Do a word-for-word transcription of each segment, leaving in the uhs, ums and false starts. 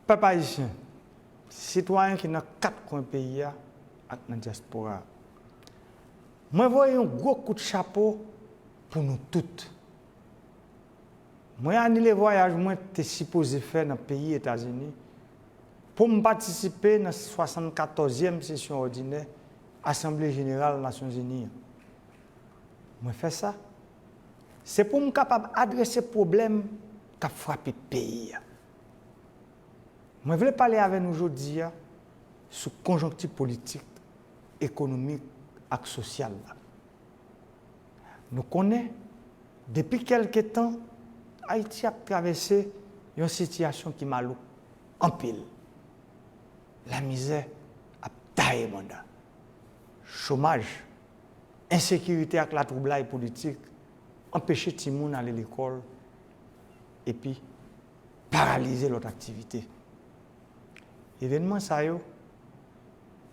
Pèp ayisyen, sitwayen ki nan kat kwen peyi a ak nan dyaspora a, mwen voye yon gwo kout chapo pou nou tout. Mwen anile vwayaj mwen te sipoze fè nan peyi Etazini pou m patisipe nan swasannkatòzyèm sesyon òdinè Asanble Jeneral Nasyonzini an. Mwen fè sa, se pou m kapab adrese pwoblèm k ap frape peyi a. Mwen vle pale avè nou jodi a sou konjonkti politik, ekonomik ak sosyal la. Nou konnen, depi kèlke tan, Ayiti ap travèse yon sitiyasyon ki malouk anpil. Lamizè ap taye banda. Chomaj, ensekirite ak latwoublay politik anpeche timoun ale lekòl epi paralize lòt aktivite. Evènman sa yo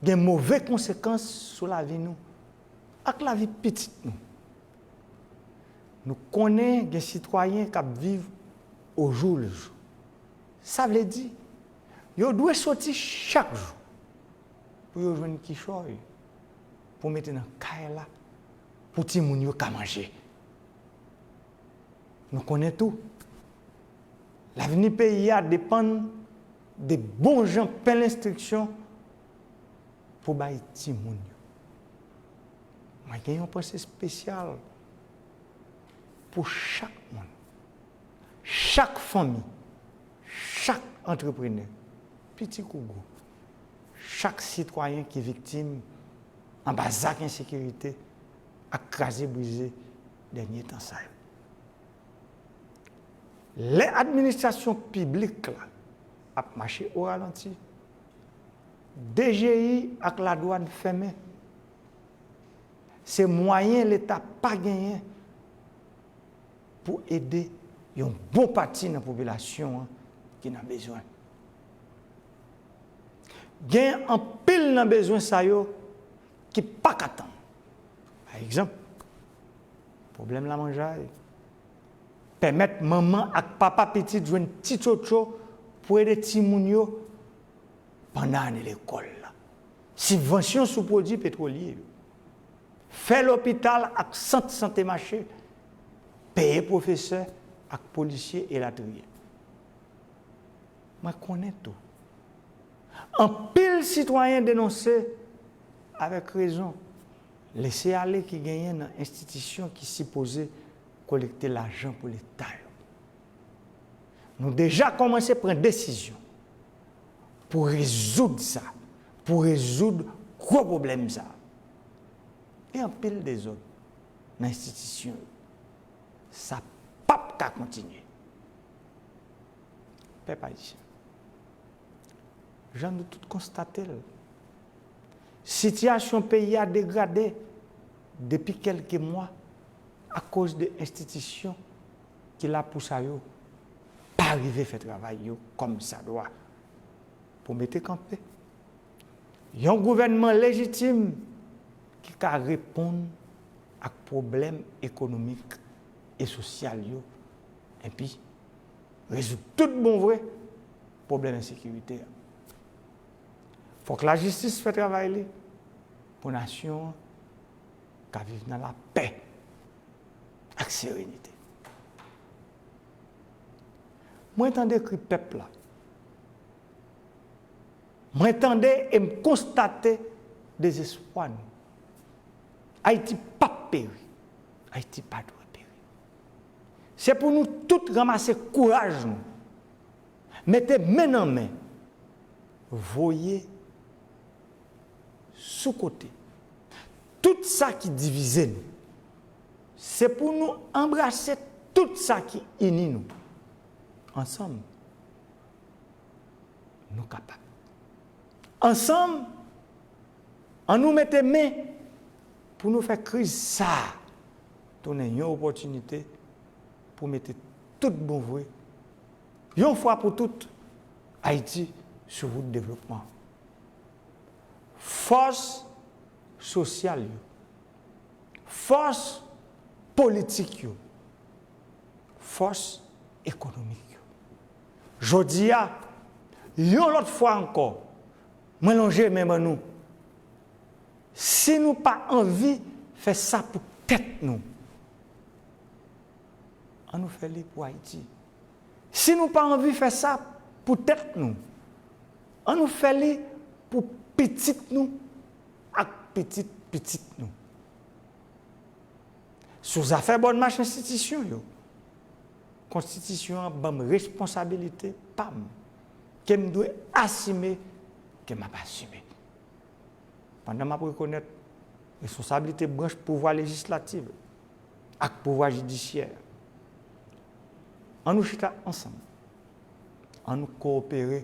gen move konsekans sou lavi nou ak lavi pitit nou. Nou konnen gen sitwayen k ap viv au jour le jour. Sa vle di, yo dwe soti chak jou pou yo jwenn kichòy pou mete nan kay la pou timoun yo ka manje. Nou konnen tou, lavni peyi a depann de bon jan pen lenstriksyon pou bay timoun yo. Mwen gen yon panse espesyal pou chak moun, chak fanmi, chak antreprenè, piti kou gwo, chak sitwayen ki viktim anba zak ensekirite ak kraze brize dènye tan sa yo. Lè administrasyon piblik la ap mache o ralanti, D G I ak ladwàn fèmen, se mwayen Leta pa genyen pou ede yon bon pati nan popilasyon an ki nan bezwen. Gen anpil nan bezwen sa yo ki pa ka tann. Pa egzanp, pwoblèm lamanjay, pèmèt manman ak papa pitit jwenn ti tchotcho pou ede timoun yo pandan ane lekòl la, sibvansyon sou pwodui petwolye yo, fè lopital ak sant sante mache, peye pwofesè ak polisye, elatriye. Mwen konnen tou, anpil sitwayen denonse avèk rezon lese ale ki genyen nan enstitisyon ki sipoze kolekte lajan pou Leta yo. Nou deja kòmanse pran desizyon pou rezoud sa, pou rezoud gwo pwoblèm sa. Gen anpil dezòd nan enstitisyon yo. Sa p ap ka kontinye. Pèp ayisyen, jan nou tout konstate l, sitiyasyon peyi a degrade depi kèlke mwa akoz de enstitisyon ki la pou sa yo pa rive fè travay yo kòmsadwa pou mete kanpe yon gouvènman lejitim ki ka reponn ak pwoblèm ekonomik e sosyal yo, enpi rezoud tout bon vre pwoblèm ensekirite a. Fòk lajistis fè travay li pou nasyon an ka viv nan lapè ak serenite. Mwen tande kri pèp la. Mwen tande e m konstate dezespwa nou. Ayiti p ap peri. Ayiti pa dwe peri. Se pou nou tout ranmase kouraj nou, mete men nan men, voye sou kote tout sa ki divize nou. Se pou nou anbrase tout sa ki ini nou. Ansanm, nou kapab. Ansanm, annou mete men pou nou fè kriz sa a tounen yon opòtinite pou mete tout bon vre, yon fwa pou tout, Ayiti sou wout devlopman. Fòs sosyal yo, fòs politik yo, fòs ekonomik yo. Jodi a, Yon lòt fwa ankò, mwen lonje men ban nou. Si nou pa anvi fè sa pou tèt nou, ann nou fè li pou Ayiti. Si nou pa anvi fè sa pou tèt nou, ann nou fè li pou pitit nou ak pitit pitit nou. Sou zafè bòn mach enstitisyon yo, Konstitisyon an ban m responsabilite pa m ke m dwe asime, ke m ap asime. Pandan m ap rekonèt responsablite branch pouvwa lejislatif ak pouvwa jidisyè, ann nou chita ansanm, ann nou kowopere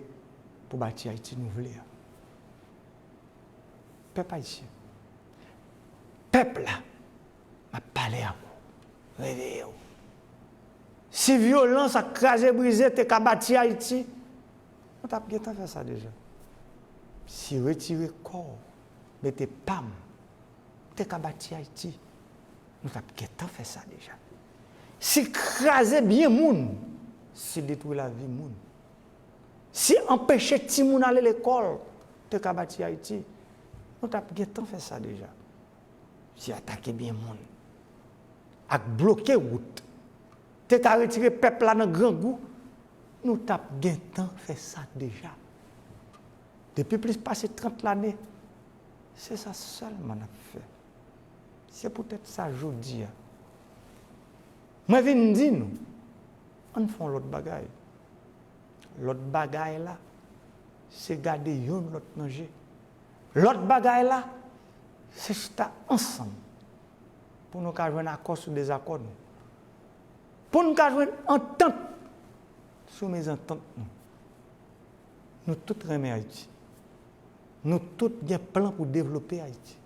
pou bati Ayiti nou vle a. Pèp ayisyen, pèp la, m ap pale ak ou, reveye w. Si vyolans ak kraze brize te ka bati Ayiti, nou t ap gentan fè sa deja. Si retire kò w, mete pa m, te ka bati Ayiti, nou t ap gentan fè sa deja. Si kraze byen moun, si detwi lavi moun, si anpeche timoun ale lekòl te ka bati Ayiti, nou t ap gentan fè sa deja. Si atake byen moun ak bloke wout te ka retire pèp la nan grangou, nou t ap gentan fè sa deja. Depi plis pase trant lane, se sa sèlman n ap fè. Se poutèt sa jodi a, mwen vin di nou, ann fè yon lòt bagay. Lòt bagay la, se gade youn lòt nan je. Lòt bagay la, se chita ansanm pou nou ka jwenn akò sou dezakò nou. Pou nou ka jwenn antant sou mezantant nou. Nou tout renmen Ayiti. Nou tout gen plan pou devlope Ayiti.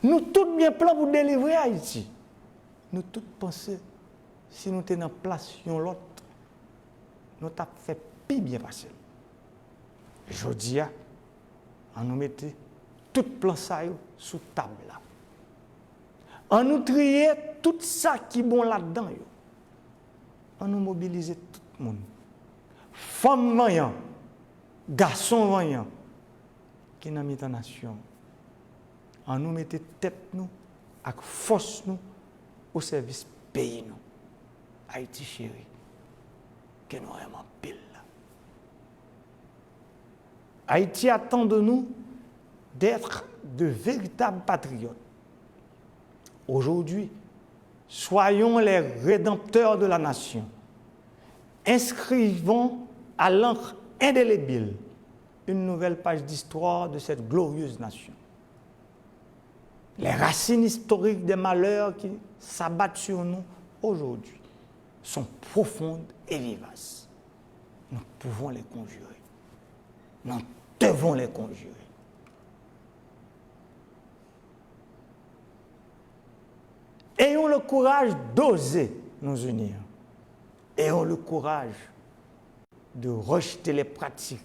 Nou tout gen plan pou delivre Ayiti. Nou tout panse si nou te nan plas yon lòt, nou t ap fè pi byen pase l. Jodi a, ann nou mete tout plan sa yo sou tab la. Ann nou triye tout sa ki bon ladan yo. Ann nou mobilize tout moun. Fanm vanyan, gason vanyan ki nan mitan nasyon an. Ann nou mete tèt nou ak fòs nou o sèvis peyi nou, Ayiti cheri, ke nou renmen anpil la. Haïti attend de nous d'être de véritables patriotes. Aujourd'hui, soyons les rédempteurs de la nation. Inscrivons à l'encre indélébile une nouvelle page d'histoire de cette glorieuse nation. Les racines historiques des malheurs qui s'abattent sur nous aujourd'hui sont profondes et vivaces. Nous pouvons les conjurer. Nous devons les conjurer. Ayons le courage d'oser nous unir. Ayons le courage de rejeter les pratiques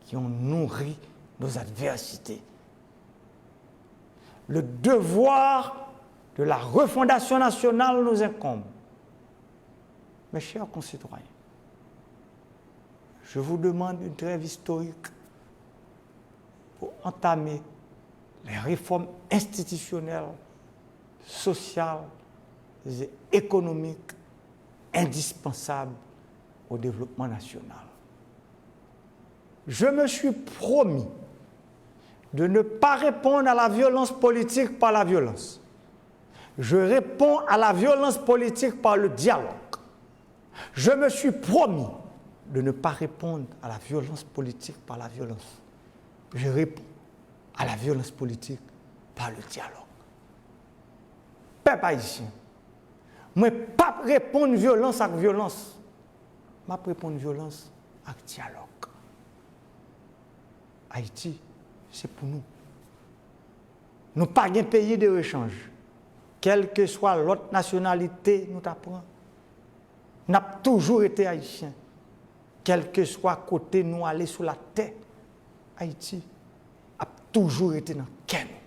qui ont nourri nos adversités. Le devoir de la refondation nationale nous incombe. Mes chers concitoyens, je vous demande une trêve historique pour entamer les réformes institutionnelles, sociales et économiques indispensables au développement national. Je me suis promis de ne pas répondre à la violence politique par la violence. Je réponds à la violence politique par le dialogue. Je me suis promis de ne pas répondre à la violence politique par la violence. Je réponds à la violence politique par le dialogue. Pèp ayisyen, mwen p ap reponn vyolans ak vyolans. M ap reponn vyolans ak dyalòg. Ayiti, se pou nou. Nou pa gen peyi de rechanj. Kèlkeswa lòt nasyonalite nou ta pran, n ap toujou rete ayisyen. Kèlkeswa kote nou ale sou latè, Ayiti ap toujou rete nan kè nou.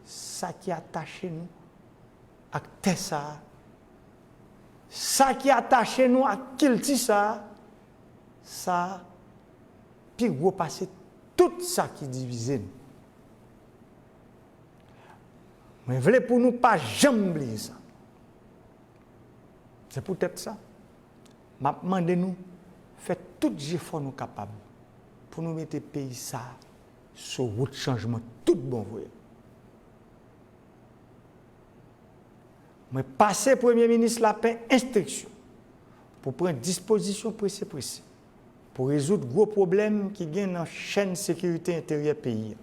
Sa ki atache nou ak tè sa a, sa ki atache nou ak kilti sa a, Sa pi gwo pase tout sa ki divize nou. Mwen vle pou nou pa janm bliye sa. Se poutèt sa, m ap mande nou fè tout jefò nou kapab pou nou mete peyi sa a sou wout chanjman tout bon vre. Mwen pase Premye Minis Lapen enstriksyon pou pran dispozisyon prese prese pou rezoud gwo pwoblèm ki gen nan chèn sekirite enteryè peyi a.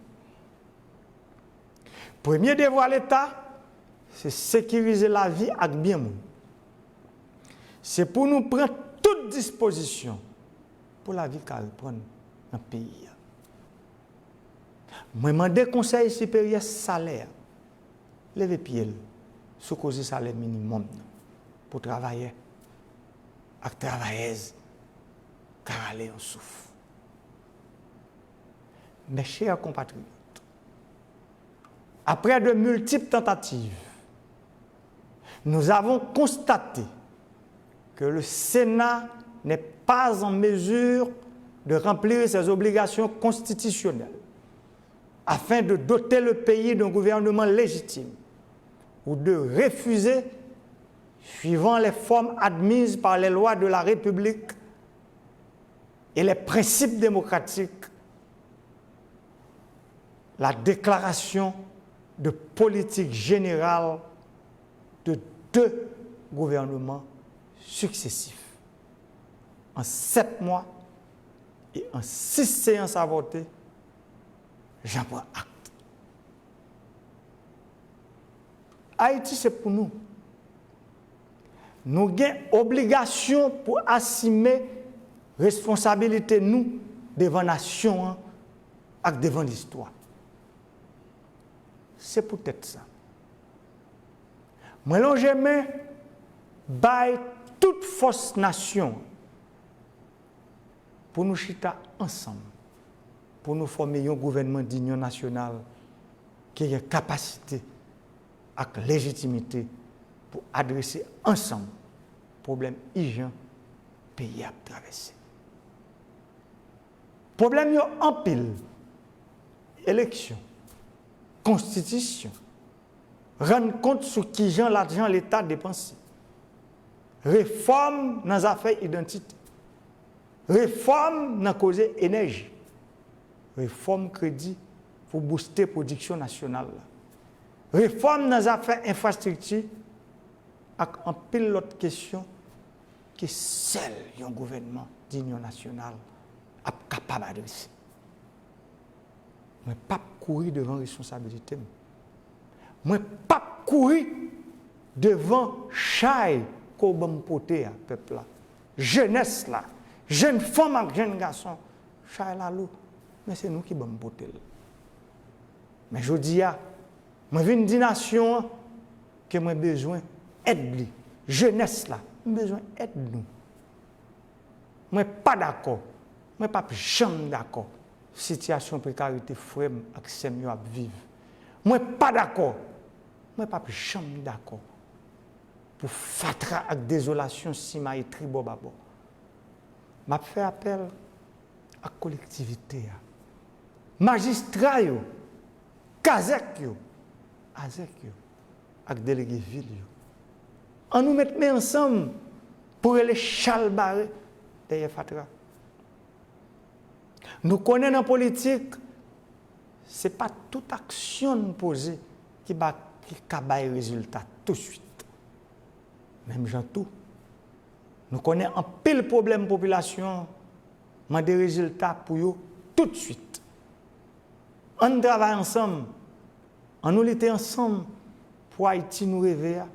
Premye devwa Leta, se sekirize lavi ak byen moun. Se pou nou pran tout dispozisyon pou lavi ka reprann nan peyi a. Mwen mande Konsèy Siperyè Salè a leve pye l sou koze salè minimòm nan pou travayè ak travayèz ka rale yon souf. Mes chers compatriotes, après de multiples tentatives, nous avons constaté que le Sénat n'est pas en mesure de remplir ses obligations constitutionnelles afin de doter le pays d'un gouvernement légitime ou de refuser, suivant les formes admises par les lois de la République et les principes démocratiques, la déclaration de politique générale de deux gouvernements successifs. En sept mois et en six séances avortées, j'en prends acte. Ayiti se pou nou. Nou gen obligasyon pou asime responsabilite nou devan nasyon an ak devan listwa. Se poutèt sa, mwen lonje men bay tout fòs nasyon an pou nou chita ansanm, pou nou fòme yon gouvènman dinyon nasyonal ki gen kapasite ak lejitimite pou adrese ansanm pwoblèm ijan peyi a ap travèse. Pwoblèm yo anpil: eleksyon, konstitisyon, rann kont sou kijan lajan Leta depanse, refòm nan zafè idantite, refòm nan koze enèji, refòm kredi pou bouste pwodiksyon nasyonal la, refòm nan zafè enfrastrikti ak anpil lòt kesyon ke sèl yon gouvènman dinyon nasyonal ap kapab adrese. Mwen p ap kouri devan responsabilite m. Mwen p ap kouri devan chay ke w ban m pote a, pèp la. Jenès la, jenn fanm ak jenn gason, chay la lou, men se nou ki ban m pote l. Men jodi a, mwen vin di nasyon an ke mwen bezwen èd li. Jenès la, m bezwen èd nou. Mwen pa dakò, mwen p ap janm dakò sitiyasyon prekarite frè m ak sè m yo ap viv. Mwen pa dakò, mwen p ap janm dakò pou fatra ak dezolasyon simaye tribò babò. M ap fè apèl ak kolektivite a, majistra yo, kazèk yo, azèk yo, ak delege vil yo. Ann nou met men ansanm pou rele chalbare dèyè fatra. Nou konnen nan politik, se pa tout aksyon n poze ki ba, ki ka bay rezilta touswit. Menm jan tou, nou konnen anpil pwoblèm popilasyon an mande rezilta pou yo toutswit. Ann travay ansanm, ann nou lite ansanm pou Ayiti nou reve a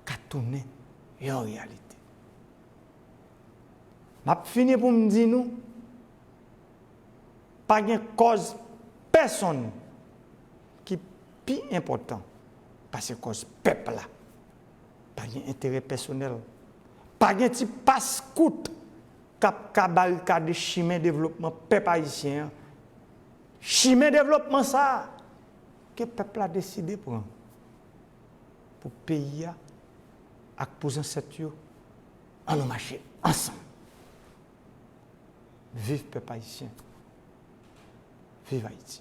ka tounen yon reyalite. M ap fini pou m di nou, pa gen kòz pèsonn ki pi enpòtan pase kòz pèp la. Pa gen enterè pèsonèl. Pa gen ti pas kout k ap ka barikade chimen devlopman pèp ayisyen an. Chimen devlopman sa a ke pèp la deside pran pou peyi a ak pou zansèt yo. Ann nou mache ansanm. Viv pèp ayisyen. Viv Ayiti.